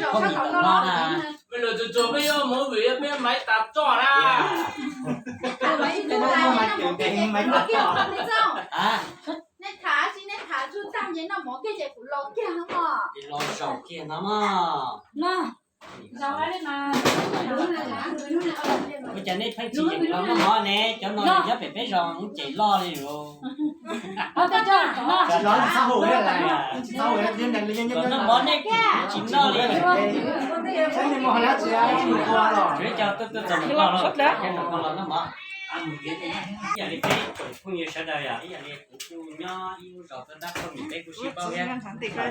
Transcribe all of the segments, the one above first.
Phooj ywg tawm no na, peb lus txuas txuas peb yuav movie peb maiv tas txoj na. Nej tham tsis nej tham tsuag tag nce noj mov kiag ces kuv los kiag no mog. Los zaum kiag no mog. Ua cas nej pheej tsis yeem los noj mov ne? Cov no nyob pem peb zos ces loj li os. Los noj mov nej tsis noj li. Tsuav cov tuaj tuaj txog mus noj los noj mov. Ib yam li peb tsoom phooj ywg sawv daws yom, ib yam li kuv kuj nyob ib lub zos Txawj Ntab Phoj Mim peb kuj sib paub thiab.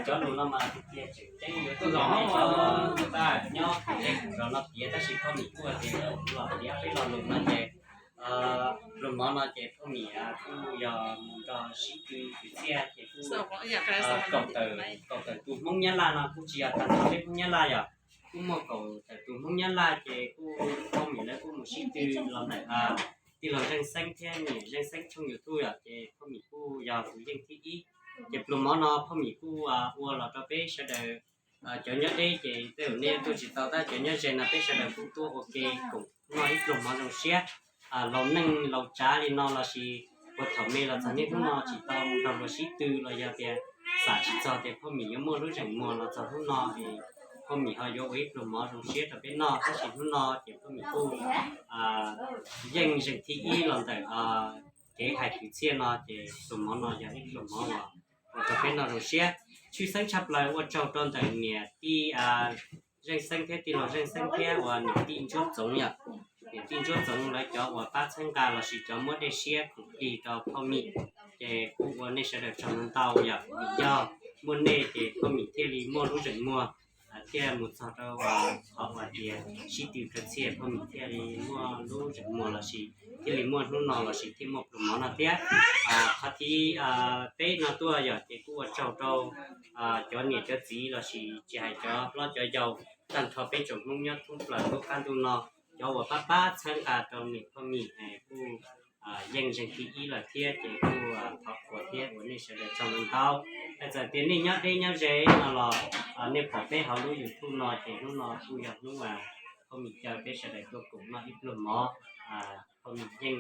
Cov lus no mas tiag tiag tseem ceeb yuav tuaj los nyob zos no tiav tab sis Phoj Mim kuj tias los tiav peb lo lus no ces pluas mov no ces Phoj Mim kuj yog mus nrog sib tw kwv txhiaj ces kuj kaum tawm tus Hmoob Nyab Laj no kuj tsis yog tag nrho peb Hmoob Nyab Laj yom, kuj muaj kaum tawm tus Hmoob Nyab Laj ces kuj Phoj Mim lawv kuj mus sib tw los ntawm tij laug Zeej Xeeb thiab niam Zeej Xeeb tshooj YouTube yom, ces Phoj Mim kuj yog tus yeej thib ib. Ces pluas mov no Phoj Mim kuj ua los rau peb sawv daws cov nyob deb ces tej zaum nej tuaj tsis tau tab cov nyob ze no peb sawv daws kuj tuaj ua ke koom noj ib pluas mov zoo siab. Laus neej laus tsav li no lossis puag thaum me los txog niaj hnub no tsis tau nrog luag sib tw los yog tias xam tsis txog tias Phoj Mim yuav muaj lub zeem muag los txog hnub no es Phoj Mim ho yuav ua ib pluas mov zoo siab rau peb noj tab sis hnub no ces Phoj Mim kuj yeej zeem thib ib los ntawm kev hais kwv txhiaj no ces pluas mov no yog ib pluas mov uas ua rau peb noj zoo siab. Tshwj xeeb tshaj plaws ua tsaug rau ntawm niam tij Zeej Xeeb thiab tij laug Zeej Xeeb thiab uas niam tij Ntsuab Txoov yom. Niam tij Ntsuab Txoov lawv cov uas pab txhawb nqa lossis cov muab dej siab khoom plig rau Phoj Mim, ces kuj ua nej sawv daws tsaug ntau yom. Vim yog muaj nej ces Phoj Mim thiaj li muaj lub zeem muag thiaj mus txog rau qhov uas tias sib tw kwv txhiaj Phoj Mim thiaj li muaj lub zeem muag lossis thiaj li muaj hnub no lossis thiaj muaj pluas mov no thiab. Qhov thib peb no tuaj yom ces kuj ua tsaug rau cov niam cov txiv lossis tsis hais cov hlob cov yau tag nrho peb tsoom Hmoob nyob thoob plaws lub qab ntuj no, cov uas pab pab txhawb nqa rau niam Phoj Mim es kuj yeej zeem thib ib lawm thiab ces kuj thov qhuas thiab ua nej sawv daws tsaug ntau. Txawm tias nej nyob deb nyob ze no los nej pom peb hauv lub YouTube no ces hnub no kuj yog hnub Phoj Mim caw peb sawv daws tuaj koom noj ib pluag mov. Phoj Mim yeej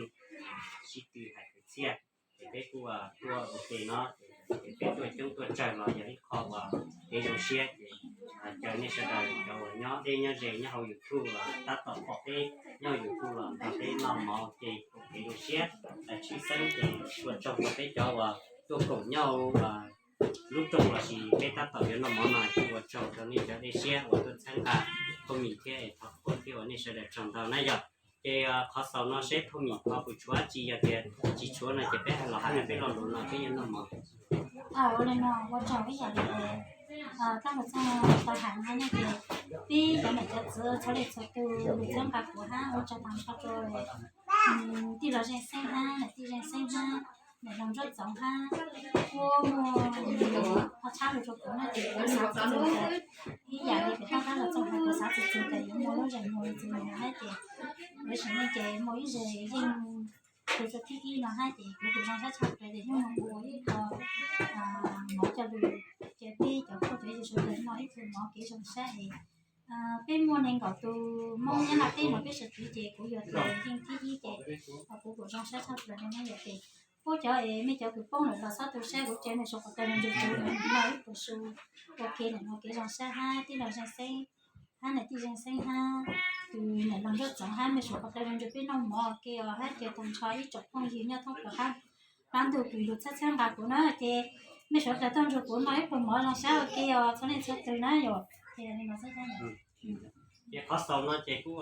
sib tw hais kwv txhiaj ces peb kuj tuaj ua ke no ces peb tuaj coob tuaj tsawg los yog ib qho uas kev zoo siab ces caw nej sawv daws cov uas nyob deb nyob ze nyob hauv YouTube los tab tom pom peb nyob YouTube los nrog peb noj mov ua ke koom kev zoo siab. Tshwj xeeb ces ua tsaug rau peb cov uas tuaj koom nyob lub rooj lossis peb tab tom yuav noj mov no ces ua tsaug rau nej cov dej siab uas tuaj txhawb nqa Phoj Mim thiab es thov qhuas thiab ua nej sawv daws tsaug ntau na yom. Ces qhov xaus no seb Phoj Mim ho puas tshuav dab tsi, yog tias tsis tshuav no ces peb los hais peb lo lus no peb yuav noj mov. Ua li no ua tsaug ib yam li txoj hais no ces peb cov niam cov txiv txhua leej txhua tus txhawb nqa kuv hab ua tsaug tag nrho rau tij laug Zeej Xeeb hab niam tij Zeej Xeeb hab niam laug Ntsuab Txoov hab kuj muaj qhov tshab lug rau kuv no ces kuv xav txug ib yam li pem toj qab los txog hais kuv xav txug txug tias yuav muaj lub zeem muag li txug li no hab ces lawv sim neej ces muaj ib zag yeej txug txug thib ib no hab ces kuv kuj zoo sab tshaj plaws tias hnub no kuv ua ib qho mov coj lug ces peb cov phooj cov ywg sawv daws noj ib pluag mov kev zoo sab es peb muaj nees nkaum tus Hmoob nyob Nyab Laj teb no peb sawv daws ces kuv yog tus yeej thib ib ces kuv kuj zoo sab tshaj plaws no na yom ces peb cov es mej cov kws poob lawm los txhob tu saib kuv tsev mej suav qhov taw nrug kuv noj ib pluag su ua ke nim no kev zoo sab hab tij laug Zeej Xeeb hab niam tij Zeej Xeeb hab tus niam laug Ntsuab Txoov hab mej suav qhov taw nrug peb noj mov ua ke os hab ces tag nrho ib tsoom phooj ywg nyob thoob plaws hab qab ntuj kws lug txhawb txhawb nqa kuv na ces mej suav qhov taw tuaj nrug kuv noj ib pluag mov zoo sab ua ke os txhua leej txhua tug na yom. Ces qhov xaus no ces kuj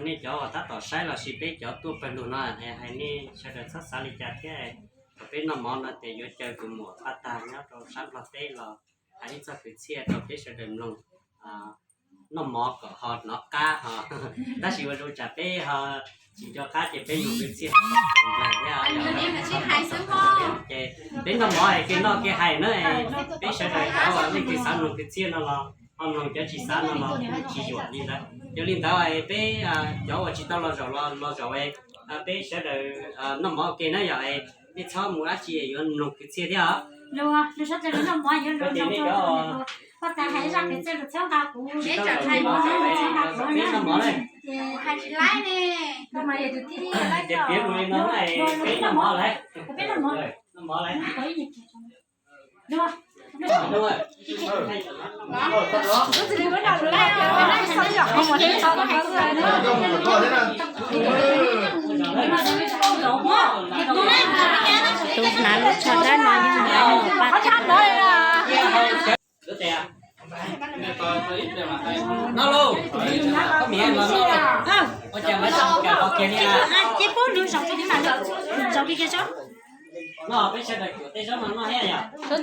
nej cov uas tab tom saib lossis peb cov tuaj pawg lug no hais nej sawv daws txhob xav li cas thiab. Thaum peb noj mov no ces yuav caw tus muam Paj Tag nyob rau sab Nplog teb los hais ib txog kwv txhiaj rau peb sawv daws mloog, noj mov kom ho hnov qab ho. Tab sis ua zoo tsam peb ho tsis nco qab ces peb mloog kwv txhiaj thiab. Ces peb noj mov es kev noj kev hais na, peb sawv daws cov uas leej twg xav mloog kwv txhiaj no los ho mloog, cov tsis xav no los kuj tsis yuam li ntawd. Yog li ntawd peb cov uas tsis tau los zaum los los zaum, peb sawv daws noj mov ua ke na yom, nej txhob mus dab tsi yuav mloog kwv txhiaj thiab os. Lug sab tag noj mov yuav lug noj mov. Koj tas hais zaj kev txawj lus txhob nqa kuv, neb tsam hais mov, txhob nqa kuv na. Ces hais tsis laib ne, koj mas yog tus tib li laib, peb noj mov lawm, peb noj mov lawm. Tus hnav lub tsho dawb no yog hnav mus pab. Noj lauj, koj miv los noj lauj. Ua cas lawv tsis kam los kiag li a? Ces pub nws zaum li mas, zaum li kiag tso. Noj peb sawv daws cuam tej zaub no noj thiab yom. Coj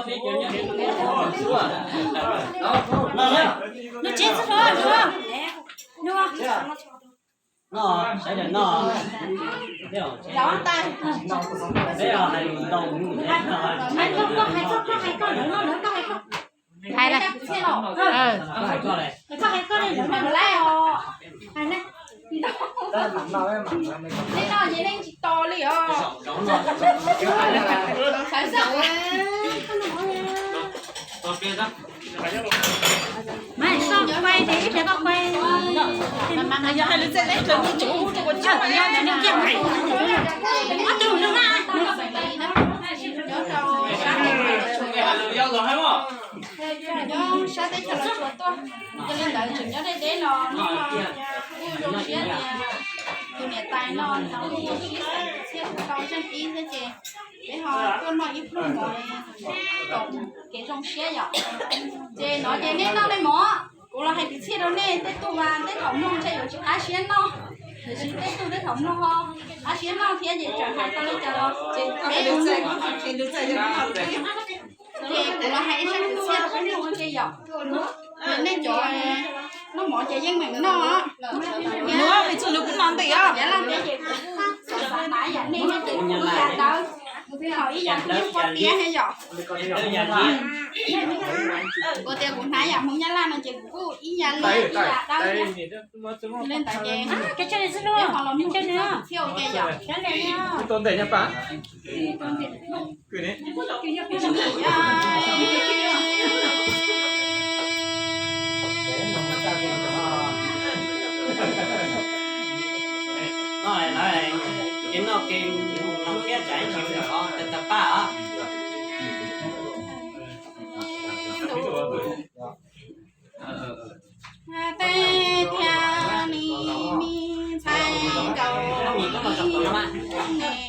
peb cov nyob, noj lauj. Noj tsev xwb los, noj. Noj, sawv daws noj. Peb hais lus ntau, hais koj, koj hais koj, koj hais koj, lawv noj lawv, koj hais koj. Hais lawm. Koj hais koj, lawv noj lawv os. Hais ne. Nej noj ces nej tsis to li os. Mas koj quay ces ib pliag koj quay. Yog hais lus txawj teb chaws kuv tsuas hu rau kuv tsis hais lus txawj teb chaws. Ob tug nug na. Sab teb chaws los tsuas tuaj, yog li ntawd tseem nyob deb deb los kuj zoo siab tias tus niam tais no nws kuj sib xav txhiaj kuv tau zeeg ib thiab ces peb ho tuaj noj ib pluag mov kom kev zoo siab yom. Ces no ces nej noj nej mov, kuv los hais kwv txhiaj rau nej, tej tug mas tej thaum mloog ntshe yuav tsis qab siab noj, tiam sis tej tug tej thaum mloog ho qab siab noj thiab ces txawm hais tau li cas los ces peb ces kuv los hais ib zaj kwv txhiaj rau peb mloog ua ke yom. Nej cov noj mov ces yeej meem noj. Nws txuj lus kuv no nti os. Yav laj teb ces kuv xav xav hnav yam nej no ces kuv yam ntawd, thaum ib yam kuv yeej pom tias thiab yom. Kuv tias kuv hnav yam Hmoob Nyab Laj no ces kuv kuj ib yam li ib yam dawb thiab. Li ntawd ces peb ho los mloog kwv txhiaj ua ke yom. Tej thiab li me ntxhais nkaus li niam rab lwm tej,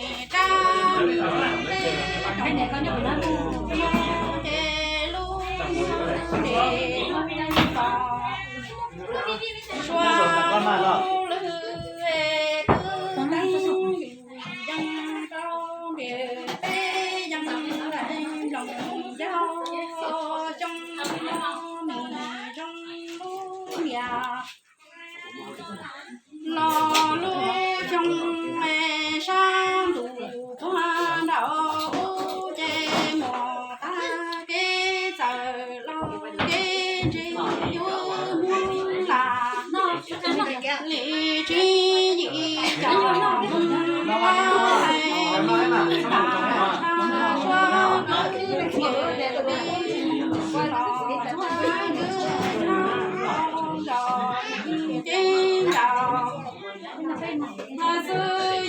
ces lub ntsej muag ces lub tos, sua lub lwg twb teeb yus yeej rau ntiag peb yeej nploos yog coob nim zoo lub niam. Los lub xyoo sab ntuj tuag nraum ub ces mus tag kev txawm los kev ntse yus mus lam li tsib yim cov hais mus tas tshaj suab ntiag li los tag twb no zos ces ncaus xwb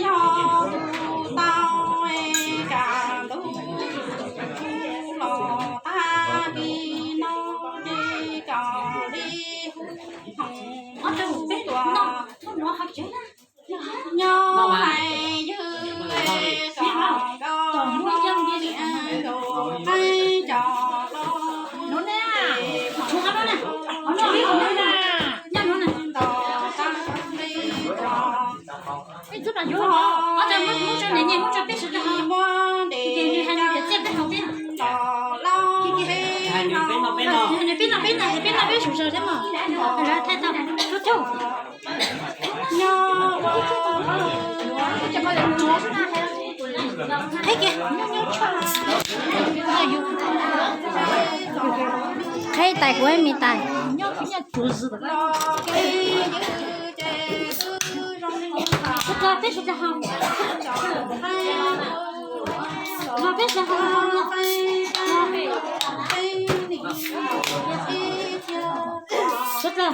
yog hu tau es kam ntug los tag kis no ces kom li hu hoo tuaj nyob hais ywg es kom nkauj hlob niam nkaus qeeb cov los hu ces mus nto tag li cov muab ntes muab ntes los laub peb no, peb no peb no peb no peb sum zaws thiab mas lawv thaij tau. Nyob ua qheb kiag, qheb tais kuv me tais. Peb sawv daws haus, peb sawv daws haus. No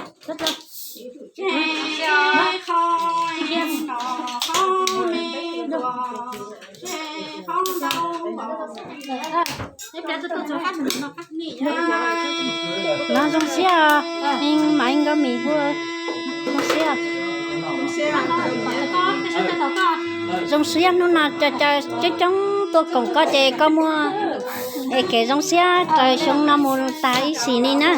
zoo siab, Maiv Nkauj Mim hu zoo siab. Zoo siab hnub no cov coob coob tuaj koom koj ces koj muaj es kev zoo siab raws xyoo no mus tag ib sim li na.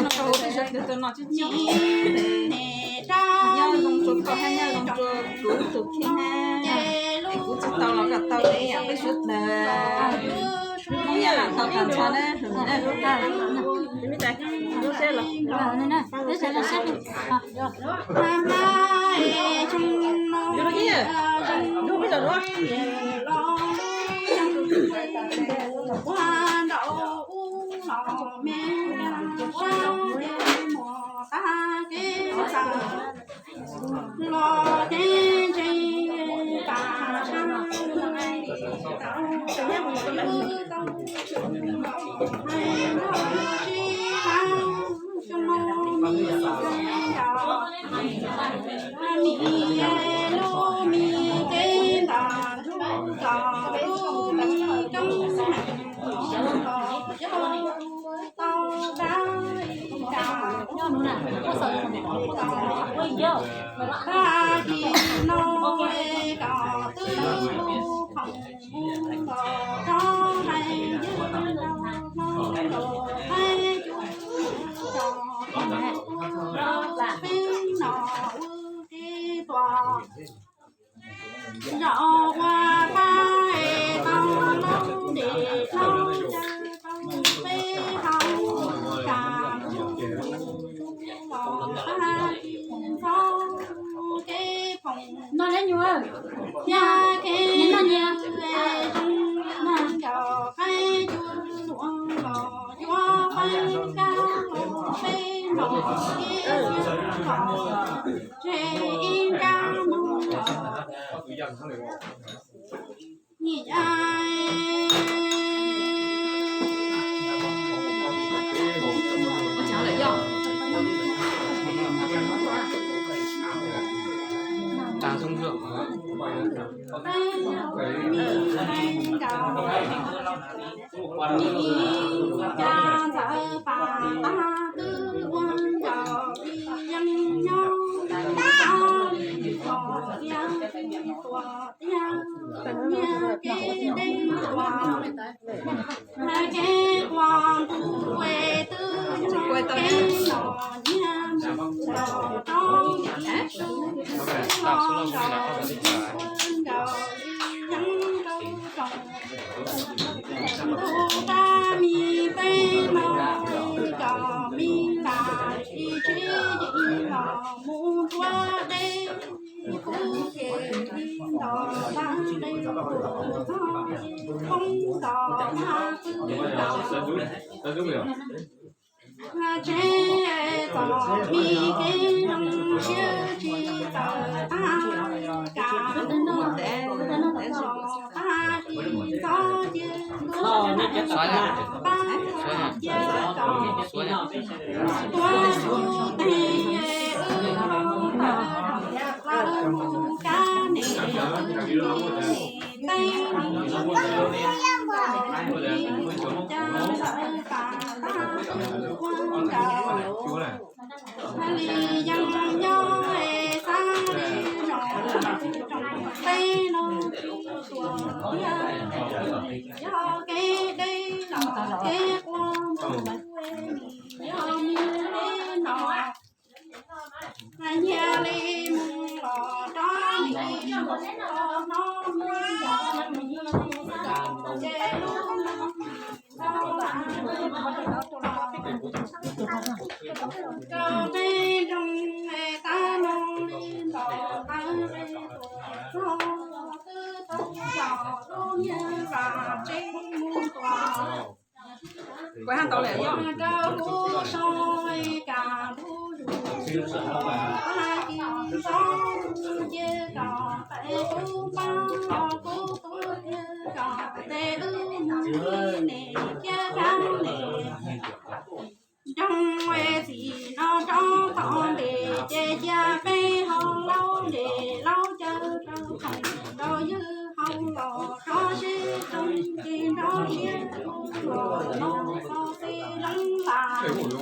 Ncoog txiv no rov tom npe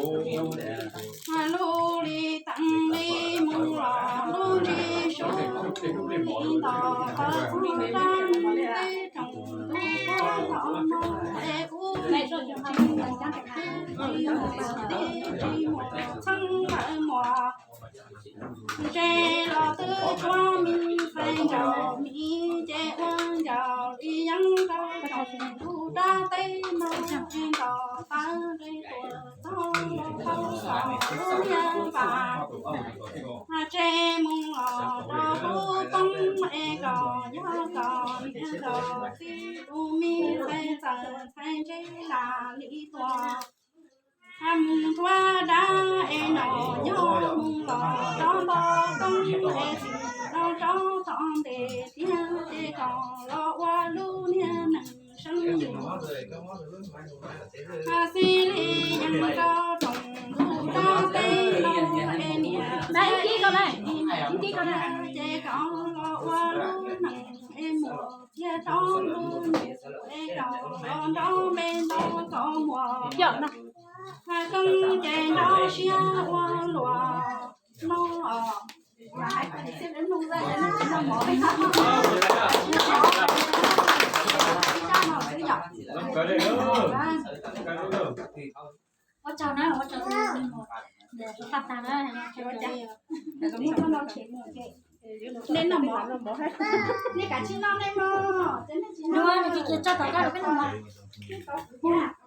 Lub li teev li mus los lub li sub li nto, qhov txog rau teb tsoom tub puag tod no es kuv tsis mus, tsis mus teb, tsis mus txheeb lawv muam. Ntse los twb tsuav me ntxhais ncaus, me ces ua ncaus li yeeb rau tsoom tub rau teb no, nto tawv li tuam txog los tau los lub niag pas. Ntse mus los rau hauv poob es kom yog kom niam nkaus txij tus me ntxhais txawm ntxhais ntse lam li tuam. Mus ntua dab es no nyob mus los rov nto toob es txiv los rov tom ntes tiag ces kom los ua lub niag neeg seeb yus. Xij li yeej rau tsoom tub rau teb no es niam txiv ces kom los ua lub neej es mus thiaj rov lub nus es kom los nrov npe nto kom muaj yam no. Hais koob ces nrov siab ua luaj no. Ua tsaug na, ua tsaug tus niam tais na. Nej noj mov, nej kav tsij noj nej mov, nej cia cia tso tom koj los peb noj mov.